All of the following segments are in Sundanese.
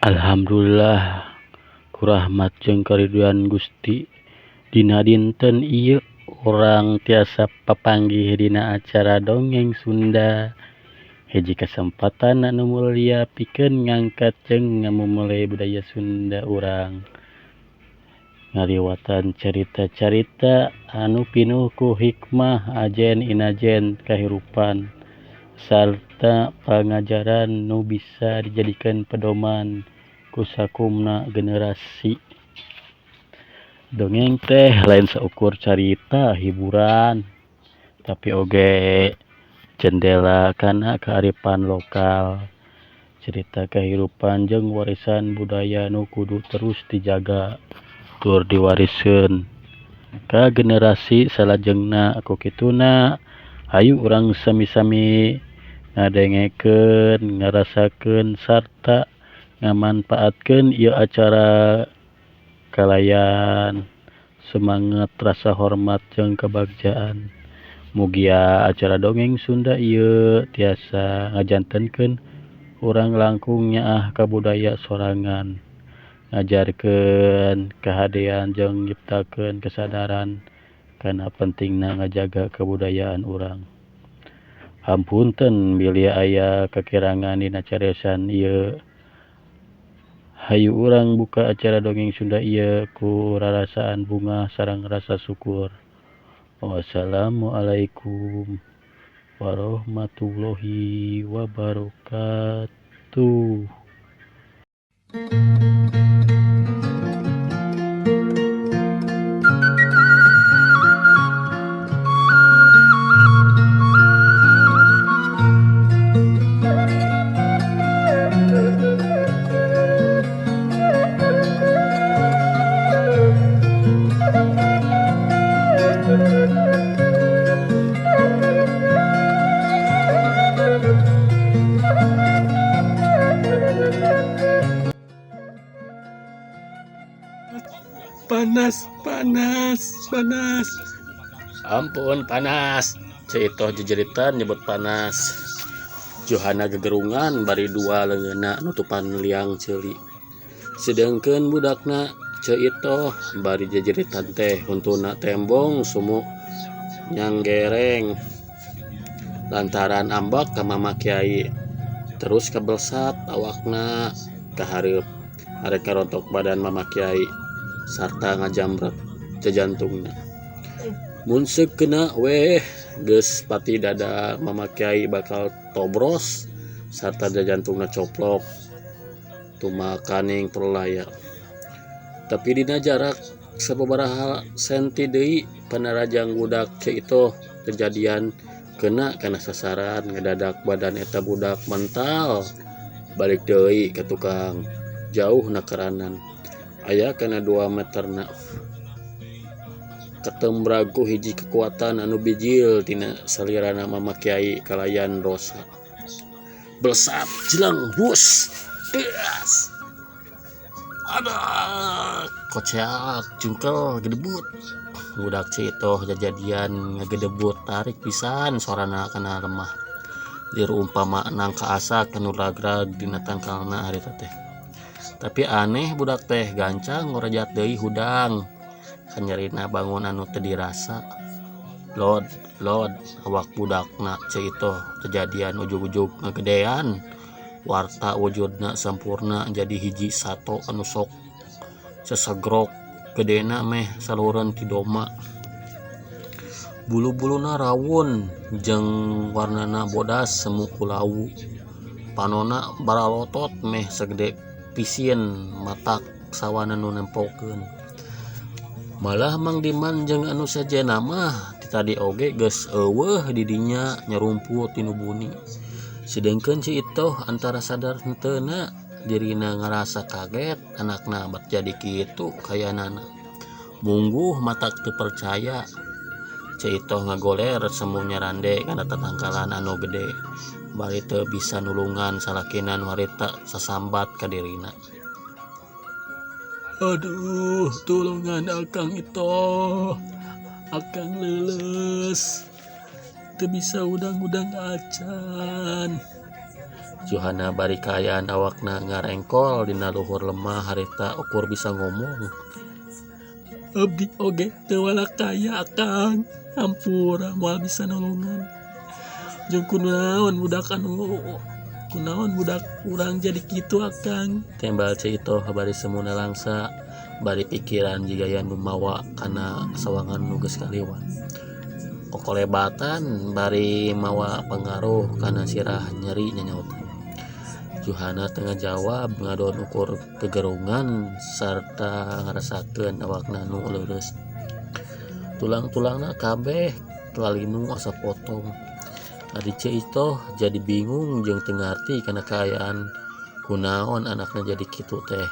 Alhamdulillah ku rahmat jeung kariduan Gusti dina dinten ieu urang tiasa papanggih dina acara dongeng Sunda. Hiji kasempatan anu mulia pikeun ngangkat jeung ngamumule budaya Sunda urang. Ngaliwatan carita-carita anu pinuh ku hikmah ajen inajen kahirupan sarta pangajaran nu bisa dijadikeun pedoman ku sakumna generasi. Dongeng teh lain saukur carita hiburan, tapi oge jendela kana kearifan lokal, cerita kehidupan jeung warisan budaya nu kudu terus dijaga tur diwariskeun ka generasi salajengna. Ku kituna hayu urang sami-sami ngadengekeun, ngarasakeun sarta ngamanfaatkeun ieu acara kalayan semangat rasa hormat jeung kebagjaan. Mugia acara dongeng Sunda ieu tiasa ngajantenkeun urang langkung nyaah ka budaya sorangan, ngajarkeun kahadean jeung nyiptakeun kesadaran kana pentingna ngajaga kabudayaan urang. Hapunten bilih aya kakirangan dina cariosan ieu. Hayu urang buka acara dongeng Sunda ieu ku rarasaan bungah sareng rasa syukur. Wassalamualaikum warahmatullahi wabarakatuh. Panas, panas, panas. Ampun panas. Ceu Itoh jejeritan nyebut panas. Johana gegerungan bari dua leungeunna nutupan liang ceuli. Sedengkeun budakna Ceu Itoh bari jejeritan teh huntuna tembong sumu nyanggereng. Lantaran ambek ka Mama Kiai terus kabelsat awakna ka hareup arek karontok badan Mama Kiai sarta ngajamret jajantungna. Mun seuk kena weh geus pati dada Mama Kiai bakal tobros sarta jajantungna coplok tumakaning pralaya. Tapi dina jarak sababaraha senti deui panarajang budak Ceu Itoh kejadian kena kana sasaran ngadadak badan eta budak mental balik deui ka tukang jauh nakeranan aya kana 2 meterna. Katembrag ku hiji kekuatan anu bijil tina salirana Mama Kiai kalayan rosa. Belesat jeleng bus deas. Ada koceak jungkel gedebut. Budak Ceu Itoh jajadian ngagedebut tarik pisan sorana kana lemah. Lir umpama nangka asak anu ragrag dina tangkalna harita teh. Tapi aneh budak teh gancang ngorejat deui hudang. Kanyerina bangun anu teu dirasa. Lod lod awak budakna Ceu Itoh kejadian ujug-ujug ngagedean. Warta wujudna sampurna jadi hiji sato anu sok sesegrok gedena meh saluran ti doma. Bulu-buluna rawun jeung warnana bodas semu kulawu. Panona baralotot meh segede pisin matak sawana nu nempokeun. Malah Mang Diman jeung anu sejenna mah ti tadi oge geus eueuh di dinya nyarumput ti nu buni. Sedengkeun Ceu Itoh antara sadar henteuna dirina ngarasa kaget anakna bat jadi kitu kayanana. Mungguh matak teu percaya. Ceu Itoh ngagoler semu nyarande kana tatangkalan anu gede. Bari teu bisa nulungan salakina nu harita sasambat ka dirina. Aduh, tulungan Akang Itoh. Akang leuleus. Teu bisa udang-udang acan. Juhana bari kaayaan awakna ngarengkol dina luhur lemah harita ukur bisa ngomong. Abdi oge teu walakaya Akang, hampura moal bisa nolongan. Jeung kunaon budak anu kunaon budak urang jadi kitu Akang. Tembal Ceu Itoh bari semuna langsa bari pikiran jiga anu mawa kana sawangan nu geus kaliwat. Kokolebatan bari mawa pangaruh kana sirah nyeri nyanyautan. Juhana teu ngajawab ngadon ukur kegerungan sarta ngarasakeun awakna nu leureus. Tulang-tulangna kabeh lalinu asa potong. Ari Ceu Itoh jadi bingung jeung teu ngarti kana kaayaan kunaon anakna jadi kitu teh.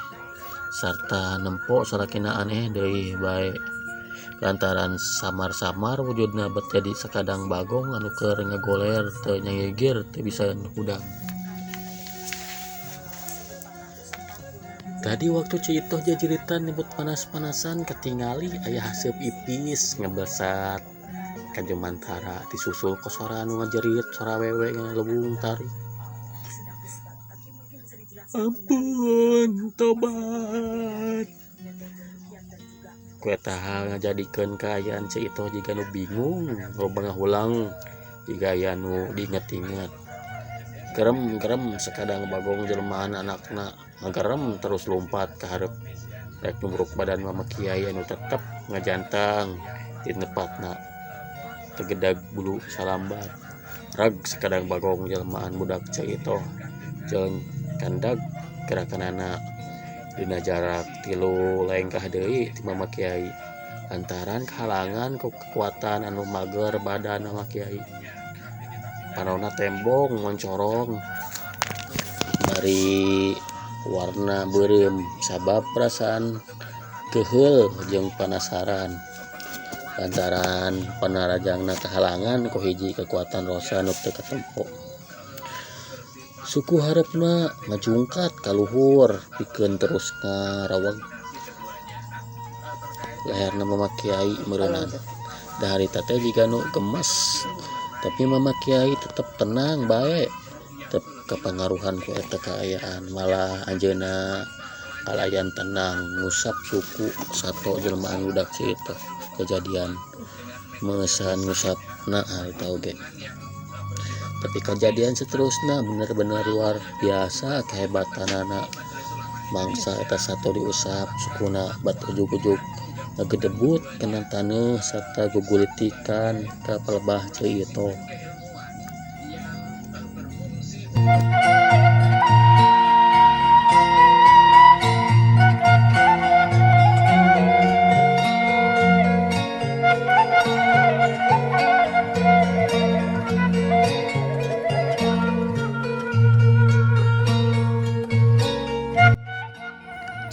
Sarta nempo salakina aneh deui bae. Lantaran samar-samar wujudna bet jadi sakadang bagong anu keur ngagoler teu nyangigir teu bisa hudang. Tadi waktu Ceu Itoh jajeritan nyebut panas-panasan ketingali aya haseup ipis ngebesat ka jumantara disusul ku sora anu ngajerit sora wewe ngalebung tarik. Ampun, tobat. Ku eta hal ngajadikeun kaayaan Ceu Itoh jiga nu bingung, loba ngahulang jiga aya nu diinget-inget. Gerem-gerem sakadang bagong jelmaan anakna ngagerem terus lumpat ka hareup rek nubruk badan Mama Kiai anu tetep ngajantang di tempatna tegedag bulu salambar. Rag sakadang bagong jelmaan budak Ceu Itoh jeung kandag gerakanana dina jarak 3 lengkah deui ti Mama Kiai lantaran kahalangan ku kekuatan anu mager badan Mama Kiai. Panona tembong moncorong bari warna beureum sabab perasaan keheul jeung panasaran lantaran panarajangna kahalangan ku hiji kekuatan rosa nu teu katempo. Suku hareupna ngajungkat ka luhur pikeun terus ngaraweg leherna Mama Kiai meureunana. Da harita teh jiga nu gemes tapi Mama Kiai tetep tenang bae tetep kapangaruhan ku eta kaayaan malah anjeunna kalayan tenang ngusap suku sato jelmaan budak Ceu Itoh kejadian meusan ngusapna harita oge. Tapi kejadian seterusna bener-bener luar biasa kehebatanana. Mangsa eta sato diusap sukuna bat ujug-ujug ngagedebut kana taneuh sarta gugulitikan ka palebah Ceu Itoh.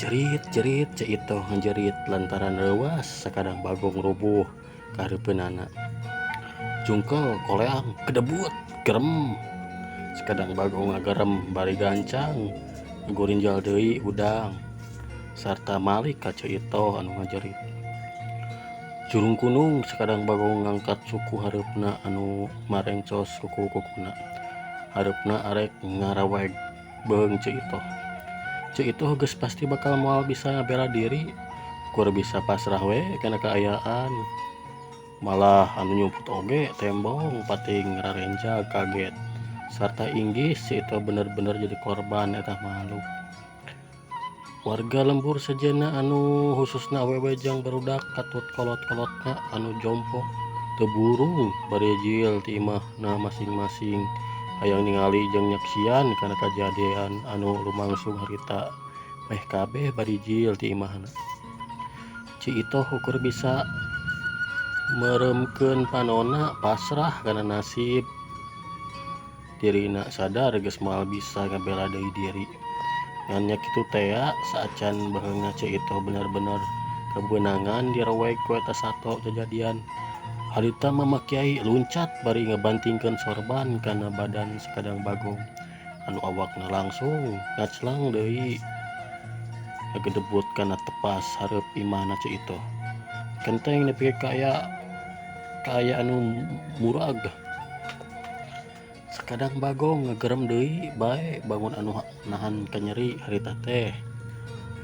Jerit-jerit Ceu Itoh ngajerit lantaran reuas sakadang bagong rubuh ka hareupeunana. Jungkel koleang kedebut gerem sakadang bagong ngagerem bari gancang ngagurinjal deui hudang sarta malik ka Ceu Itoh anu ngajerit. Jurung kunung sakadang bagong ngangkat suku hareupna anu marengcos kuku-kukuna. Hareupna arek ngaraweg beung Ceu Itoh. Ceu Itoh geus pasti bakal moal bisa ngabela diri, kur bisa pasrah we kana kaayaan. Malah anu nyumput oge tembong pating rarenja kaget sarta inggih Ceu Itoh bener-bener jadi korban eta makhluk. Warga lembur sejenna anu khususna awewe jeung barudak katut kolot-kolotna anu jompo teu burung bari jil ti imahna masing-masing hayang ningali jeung nyaksian kana kajadian anu lumangsung harita meh kabeh bari jil ti imahna. Ceu Itoh ukur bisa mereumkeun panona pasrah kana nasib dirina sadar geus moal bisa ngabela deui diri. Ngan nya kitu tea saacan baheungna Ceu Itoh bener-bener kabeunangan direweg ku eta sato kejadian. Harita Mama Kiai luncat bari ngabantingkeun sorban kana badan sakadang bagong anu awakna langsung ngaclang deui ngagedebut kana tepas hareup imahna Ceu Itoh. Kenteng nepi ka aya anu murag. Sakadang Bagong ngagerem deui bae bangun anu nahan kanyeri harita teh.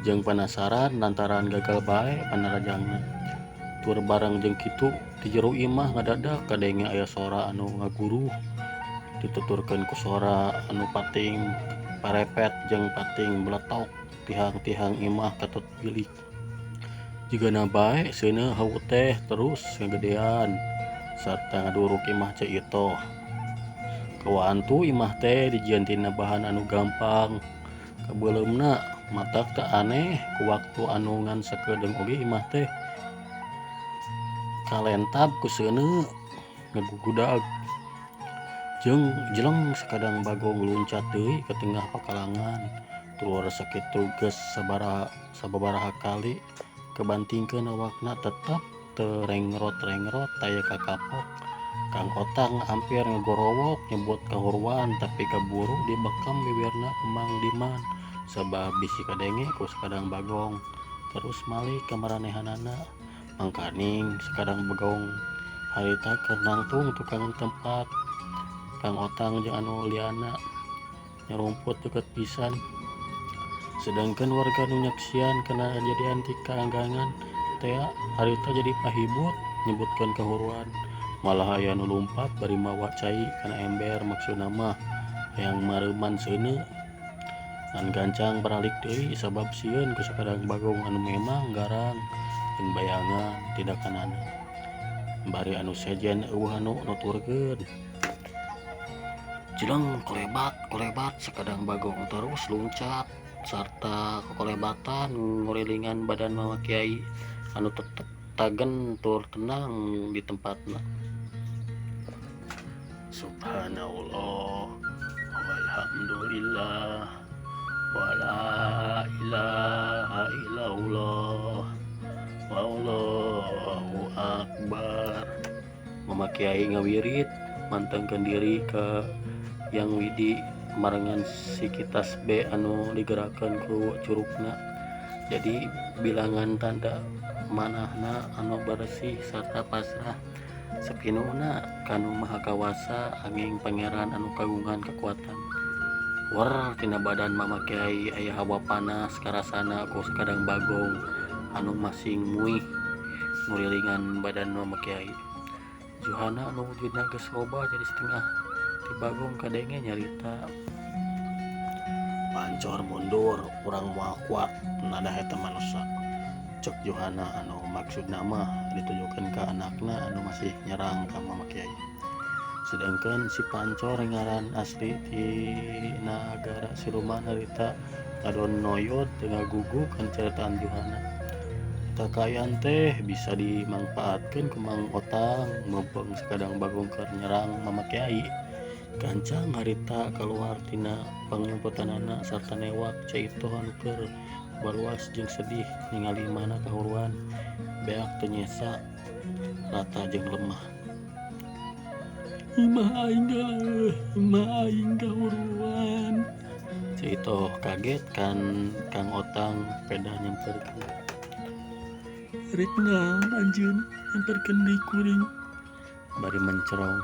Jeung panasaran lantaran gagal bae panarajangna. Tur bareng jeung kitu ti jero imah ngadadak kadenge aya sora anu ngaguruh dituturkeun ku sora anu pating parepet jeung pating beletok tihang-tihang imah katut bilik. Jigana bae seuneu hawu teh terus ngagedean sarta ngaduruk imah Ceu Itoh. Kawaantu imah teh dijieun tina bahan anu gampang kabeuleumna matak teu aneh ku waktu anu ngan sakedeung oge imah teh kalentab ku seuneu ngagugudag. Jeung jeleng sakadang Bagong luncat deui ka tengah pakalangan tur sakitu geus sababaraha kali kabantingkeun awakna tetep teu rengrot-rengrot taya kakapok. Kang Otang ampir ngagorowok nyebut kahuruan tapi kaburu dibekam bibirna ku Mang Diman sabab bisi kadenge ku sakadang Bagong terus malik ka maranehanana. Mangkaning sakadang Bagong harita keur nangtung tukang tempat Kang Otang jeung anu liana nyarumput deukeut pisan. Sedangkan warga nu nyaksian kana kajadian ti kaanggangan tea harita jadi pahibut nyebutkeun kahuruan. Malah aya nu lumpat bari mawa cai kana ember maksudna mah hayang mareuman seuneu. Ngan gancang baralik deui sabab sieun ku sakadang Bagong anu memang garang jeung bayangan tindakanana. Bari anu sejen eueuh anu nuturkeun. Jeleng kolebat sakadang Bagong terus luncat sarta kokolebatan ngurilingan badan Mama Kiai anu tetep tagen tur tenang di tempatna. Subhanallah walhamdulillah wala ilaha illallah wallahu akbar. Mama Kiai ngawirit mantengkeun diri ka Yang Widi marengan sikitas B anu digerakkeun ku curugna. Jadi bilangan tanda manahna anu bersih sarta pasrah sapinuhna kanu maha kawasa angin pangeran anu kagungan kekuatan. War tina badan Mama Kiai aya hawa panas karasana ku sakadang Bagong anu masing muih ngurilingan badan Mama Kiai. Juhana anu wujudna geus loba jadi setengah ti Bagong kadenge nyarita. Pancor mundur urang moal kuat nada eta manusa. Cek Juhana anu maksudna mah ditujukeun ka anakna anu masih nyerang ka Mama Kiai. Sedangkan si Pancor ngaran asli ti nagara siluman harita ngadon noyot teu ngagugu kan ceritaan Juhana. Eta kaayaan teh bisa dimangpaatkeun ku Mang Otang mumpung sakadang Bagong keur nyerang Mama Kiai. Gancang harita kaluar tina pangyumputanana sarta newak Ceu Itoh anu keur baruas jeung sedih ningali imahna kahuruan beak teu nyesa rata jeung lemah. Imah aing galeuh, imah aing kahuruan. Ceu Itoh kaget kan Kang Otang peda nyamperkeun. Rek naon anjeun nyamperkeun deui kuring? Bari mencerong.